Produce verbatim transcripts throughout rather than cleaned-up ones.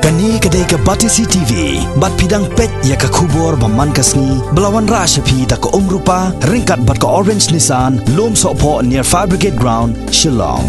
Kane ka dei ka Batesi T V, bad phi dang peit ïa ka khubor ba man ka sngi, ba la wanrah sha phi da ka Umrupa, ryngkat bad ka Orange Nissan, Lum Sohphoh near Fire Brigade Ground, Shillong.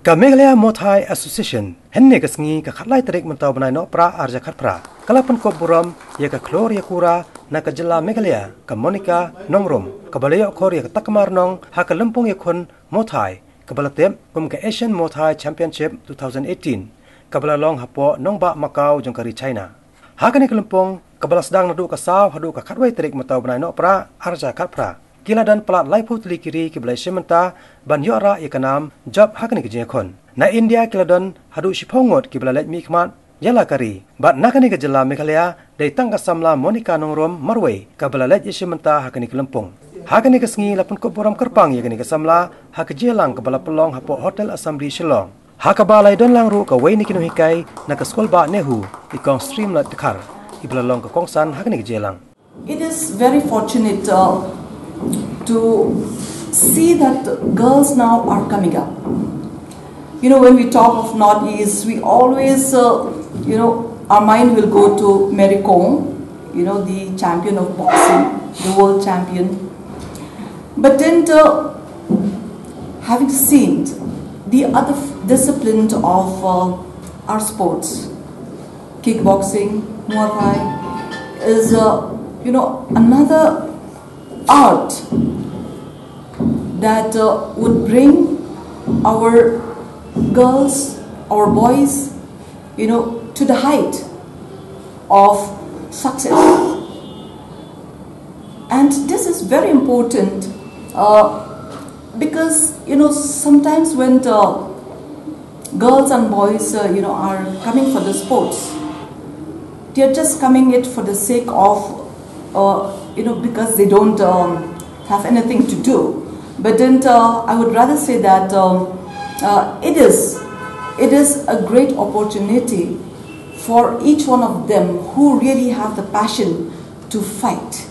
Ka Meghalaya Muay Thai Association, hynne ka sngi ka khatlai tarik mynta u bnai Nohprah arhajar khatphra, ka la pynkup burom ïa ka khlur ïa kura na ka jylla Meghalaya, ka Monica Nongrum, kaba la ïoh khur ïa ka takma rnong ha ka lympung ïakhun Muay Thai, kaba la tip kum ka Asian Muay Thai Championship two thousand eighteen, kaba la long hapoh nongbah Macau jong ka ri China. Ha kane ka lympung, kaba la sdang naduh ka saw haduh ka khatwei tarik mynta u bnai Nohprah arhajar khatphra, ki la don palat laiphew tylli ki ri kiba la ïashim bynta ban ïoh rah ïa ka nam jop ha kane ka jingïakhun. Na India ki la don haduh shiphew ngut kiba la leit mihkhmat ïa la ka ri. Bad na kane ka jylla Meghalaya, dei tang ka samla Monica Nongrum marwei kaba la leit ïashim bynta ha kane ka lympung. Ha kane ka sngi la pynkup burom kyrpang ïa kane ka samla ha ka jingïalang kaba la pynlong hapoh Hotel Assembly Shillong, ha kaba la ïadon lang ruh kawei na ki nonghikai na ka skul bah NEHU, i Kong Streamlight Dkhar, iba la long ka kongsan ha kane ka jingïalang. It is very fortunate, uh, to see that girls now are coming up. You know, when we talk of Northeast, we always, uh, you know, our mind will go to Mary Kom, you know, the champion of boxing, the world champion. But then, uh, having seen the other f- discipline of, uh, our sports, kickboxing, Muay Thai, is, uh, you know, another art that, uh, would bring our girls, our boys, you know, to the height of success. And this is very important, uh, because, you know, sometimes when the girls and boys, uh, you know, are coming for the sports, they are just coming it for the sake of, uh, you know, because they don't, um, have anything to do. But then, uh, I would rather say that, um, uh, it is it is a great opportunity for each one of them who really have the passion to fight,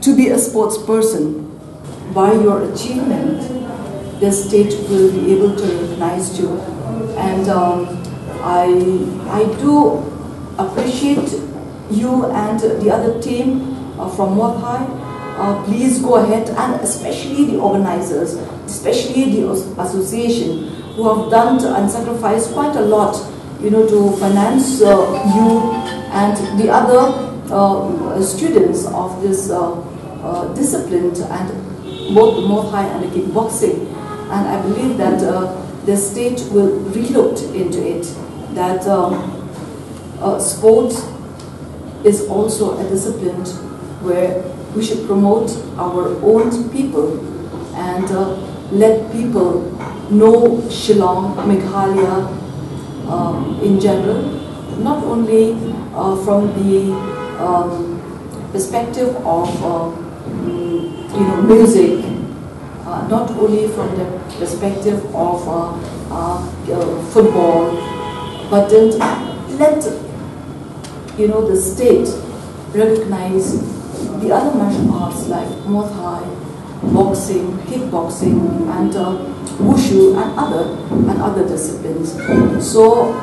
to be a sports person. By your achievement, the state will be able to recognize you. And, um, I, I do appreciate you and the other team, uh, from Muay Thai. Uh, please go ahead, and especially the organizers, especially the as- association, who have done and sacrificed quite a lot, you know, to finance, uh, you and the other, uh, students of this, uh, uh, discipline, and both the Muay Thai and the kickboxing. And I believe that, uh, the state will relook into it, that, um, uh, sports is also a discipline where we should promote our own people and, uh, let people know Shillong, Meghalaya, um, in general, not only, uh, from the, um, perspective of, uh, mm, you know, music, uh, not only from the perspective of, uh, uh, uh, football, but then let, you know, the state recognize the other martial arts like Muay Thai, boxing, kickboxing, and, uh, wushu, and other and other disciplines. So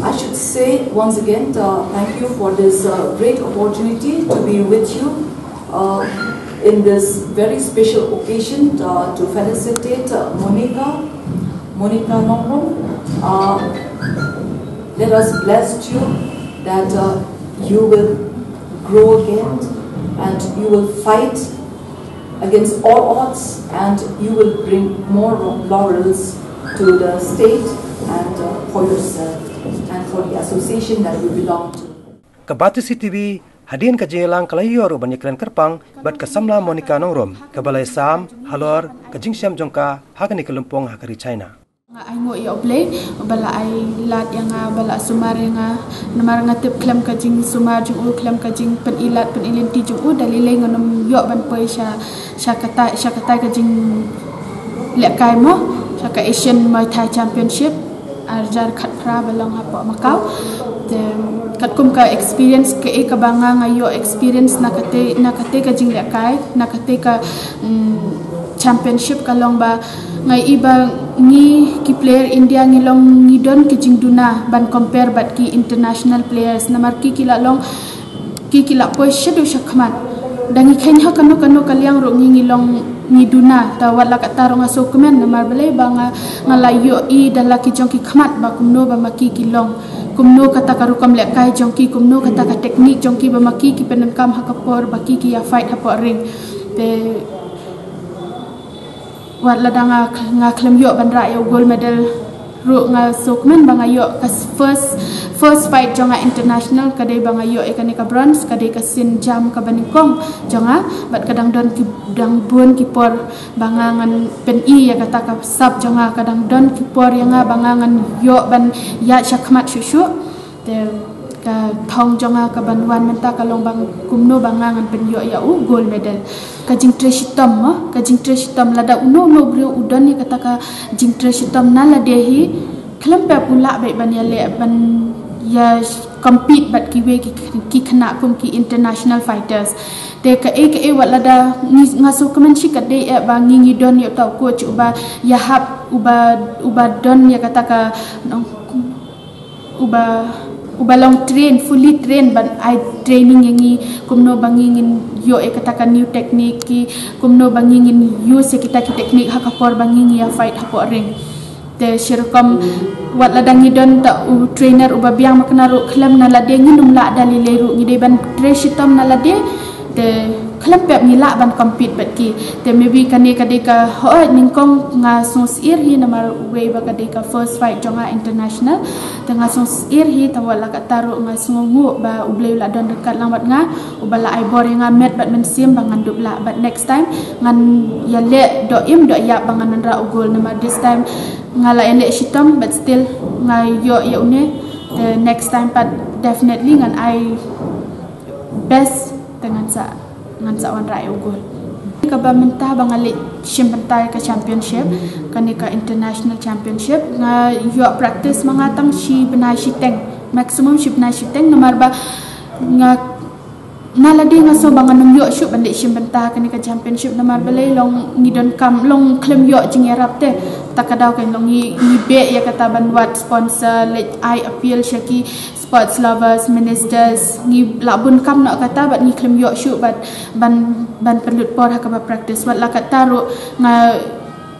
I should say once again, uh, thank you for this, uh, great opportunity to be with you, uh, in this very special occasion, uh, to felicitate, uh, Monica, Monica Nongrum. Uh, let us bless you that, uh, you will grow again and you will fight against all odds, and you will bring more laurels to the state and, uh, for yourself and for the association that you belong to. Ka Batesi T V, hadien ka jingïalang ka la ïoh ruh ban ïakren kyrpang bad ka samla Monica Nongrum, kaba la ïasam halor ka jingshem jong ka ha kane ka lympung ha ka ri China. Nga ai nguh ïa U Blei ba la ai lad ïa nga, ba la sumar ïa nga. Namar nga tip khlem ka jingsumar jong u, khlem ka jingpyni lad pyni lynti jong u, da lei lei ngan ym ïoh ban poi sha, sha kata, sha kata ka jinglehkai mo, sha ka Asian Muay Thai Championship arhajar khatphra ba long hapoh Macau. Te katkum ka experience kaei kaba nga, nga ïoh experience na kata, na kata ka jinglehkai, na kata ka, mm, championship, ka long ba nga i ba Ngi ki player India ngi long ngi don ki jingduna ban compare bad ki international players, namar ki ki la long ki ki la poi shaduh shakhmat. Da ngi khein ha kano kano ka liang ruh ngi ngi long ngi duna, ta wat la katta ruh nga sngewkmen namar balei ba nga nga la ïohi da la ki jong ki khmat ba kumno ba ma ki ki long. Kumno kata ka rukom lehkai jong ki, kumno kata ka technique jong ki ba ma ki ki pyndonkam ha ka por ba ki ki ïa fight hapoh ring. Te wat lada nga nga khlem ïoh ban rah ïa u gold medal ruh nga sngewkmen ba nga ïoh ka first first fight jong nga international, ka dei ba nga ïoh ïa kane ka bronze, ka dei ka sien jam kaba nyngkong jong nga, bad ka dang don ki dang bun ki por ba nga ngan pyni ïa kata ka sap jong nga, ka dang don ki por ïa nga ba nga ngan ïoh ban ïaid shakhmat shuh shuh. Te ka thong jong nga ka ban wan mynta ka long ba kumno ba nga ngan pynïoh ïa u gold medal. Ka jingtrei shitom mo, ka jingtrei shitom, lada uno uno u briew u don ïa kata ka jingtrei shitom na lade hi, khlem pep u lah beit ban ïaleh ban ïa compete bad kiwei ki ki khynnah kum ki international fighters. Te kaei kaei wat lada ngi nga sngewkmen shi ka dei eh ba ngi ngi don ïa uta u coach uba ïahap, uba uba don ïa kata ka nong uba uba long train, fully train ban ai training ïa ngi kumno ba ngi ngin ïoh ïa kata ka new technique, ki kumno ba ngi ngin use ïa kita ki technique ha ka por ba ngi ngi ïa fight hapoh ring. Te shirukom wat lada ngi don ta u trainer uba biang makna ruh khlem na lade ngin ym lah da lei lei ruh, ngi dei ban trei shitom na lade. Te khlem pep ngi lah ban compete bad ki. Te maybe kane ka dei ka hoi nyngkong nga sngewsih hi namar wei ba ka dei ka first fight jong nga international. Te nga sngewsih hi, ta wat la katta ruh nga sngewnguh ba U Blei u la don ryngkat lang bad nga, uba la ai bor ïa nga met bad mynsiem ba ngan dup lah, bad next time ngan ïaleh doh im doh ïap ba ngan wanrah u gold, namar this time nga la ïaleh shitom but still nga ïoh ïa une. Te next time pat definitely ngan ai best te ngan sa ngan sa wanrah ïa u gold. Kaba mynta ba nga leit shim bynta ïa ka championship, kane ka international championship, nga ïoh practice ma nga tang shi bnai shiteng, maximum shi bnai shiteng, namar ba nga na lade nga sngew ba ngan ym ïoh shuh ban leit shim bynta kane ka championship namar balei long ngi donkam long khlem ïoh jingïarap te. Ta ka daw kan long ngi ngi beh ïa kata ban wad sponsor, leit ai appeal sha ki sports lovers, ministers, ngi lah bun kam noh kata bad ngi khlem ïoh shuh bad ban ban pynlut por ha kaba practice. Wat la kata ruh nga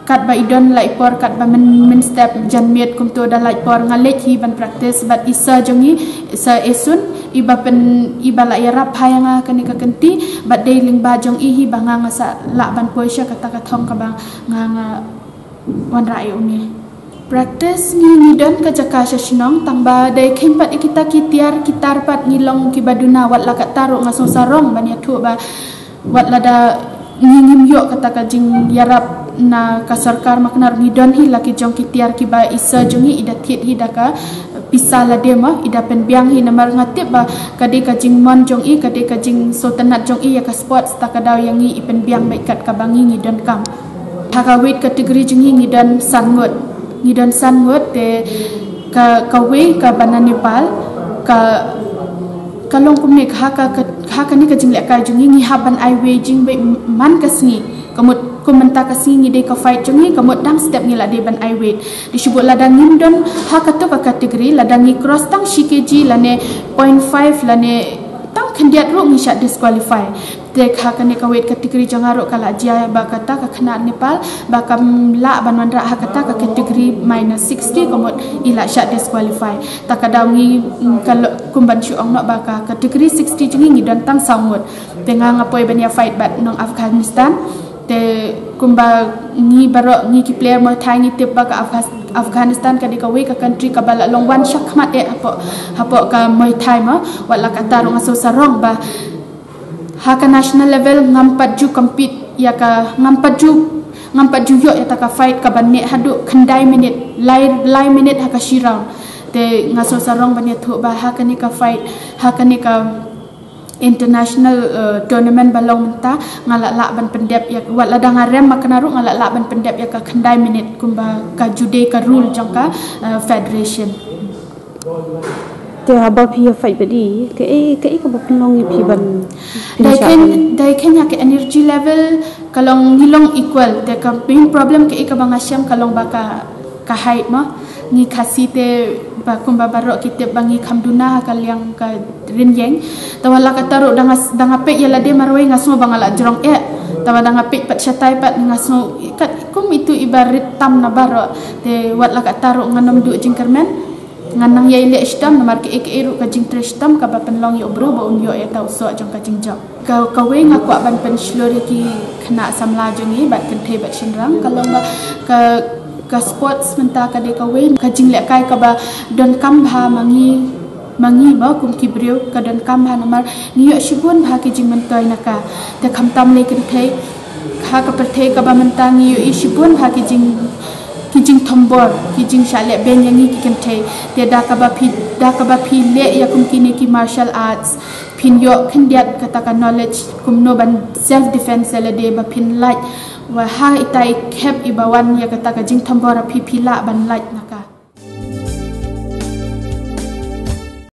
katba i don la i por katba myn mynstep janmiet kumto da la i por nga leit hi ban practice bad i sir jong ngi, Sir Esun, iba pyn iba la ïarap ha ïa nga kane ka kynti bad dei lyngba jong i hi ba nga nga sa lah ban poi sha kata ka thong kaba nga nga wanrah ïa une. Practice ngi ngi don ka jaka sha shnong tang ba dei kheiñ pat ïa kita ki tiar ki tar pat ngi long kiba duna, wat la katta ruh nga sngewsarong ban ïathuh ba wat lada ngi ngim ïoh kata ka jingïarap na ka sorkar makna ruh ngi don hi la ki jong ki tiar kiba i sir jong ngi i da thied hi da ka pisa lade mo, i da pynbiang hi namar nga tip ba ka dei ka jingmon jong i, ka dei ka jingsngewtynnat jong i ïa ka sports, ta ka daw ïa ngi i pynbiang beit kat kaba ngi ngi donkam. Ha ka weight category jong ngi ngi don san ngut. Ngi don san ngut te ka kawei kaba na Nepal ka ka long kumne ha ka ha kane ka jinglehkai jong ngi ngi hap ban ai weight jing beit man ka sngi. Ka mut kum mynta ka sngi ngi dei ka fight jong ngi, ka mut dang step ngi la dei ban ai weight. Te shu bud lada ngim don ha kato ka category, lada ngi cross tang shi kg lane point five lane tang khyndiat ruh ngi shah disqualify. Te ha kane ka weight category jong nga ruh ka la jia ba kata ka khynnah Nepal ba kam lah ban wanrah ha kata ka category minus sixty, ka mut i la shah disqualify. Ta ka daw ngi mm, ka lo- kum ban shu ong noh ba ka category sixty jong ngi ngi don tang saw ngut. Te nga nga poi ban ïa fight bad nong Afghanistan. Te kumba ngi baroh ngi ki player Muay Thai ngi tip ba ka Afghanistan Afghanistan ka dei kawei ka country kaba la long wan shakhmat eh hapoh hapoh ka Muay Thai mo. Wat la katta ruh nga sngewsarong ba ha ka national level ngam pat ju compete ïa ka, ngam pat ju ngam pat ju ïoh ïa ta ka fight kaba neh haduh khyndai minit, lai lai minit ha ka shi round. Te nga sngewsarong ban ïathuh ba ha kane ka fight, ha kane ka international uh, tournament ba long mynta nga la lah ban pyndep ïa, wat lada nga rem makna ruh nga la lah ban pyndep ïa ka khyndai minit kumba ka ju dei ka rule jong ka uh, federation. Te haba phi ïa fight bad i, kaei kaei kaba pynlong ïa phi ban Dei khein dei khein ha ka energy level ka long ngi long equal, te ka main problem kaei kaba nga shem ka long ba ka ka height mo. Ngi Khasi te ba kumba baroh ki tip ba ngi kham duna ha ka liang ka ring ïeng. Te wat la katta ruh da nga peit ïa lade marwei nga sngew ba nga la jrong eh. Te wat da nga peit pat shatai pat nga sngew kat kum itu iba rit tam na baroh. Te wat la katta ruh ngan ym duh jingkyrmen. Ngan nang ïai leh shitom namar kaei kaei ruh ka jingtrei shitom kaba pynlong ïa u briew ba un ïoh ïa ta u soh jong ka jingjop. Ka kawei nga kwah ban pynshlur ïa ki khynnah samla jong ngi bad kynthei bad shynrang ka long ba ka ka sports mynta ka dei kawei ka jinglehkai kaba donkam bha ma ngi ma ngi ba kum ki briew ka donkam bha namar ngi ïoh shibun bha ki jingmyntoi na ka. Te khamtam lei kynthei ha ka pyrthei kaba mynta ngi ïohi shibun bha ki jing ki jingthombor ki jingshah leh beiñ ïa ngi ki kynthei. Te da kaba phi da kaba phi leh ïa kum kine ki martial arts phin ïoh khyndiat kata ka knowledge kumno ban self defense ïa lade ba phin lait wa ha ita i khep iba wan ïa kata ka jingthombor phi phi lah ban lait na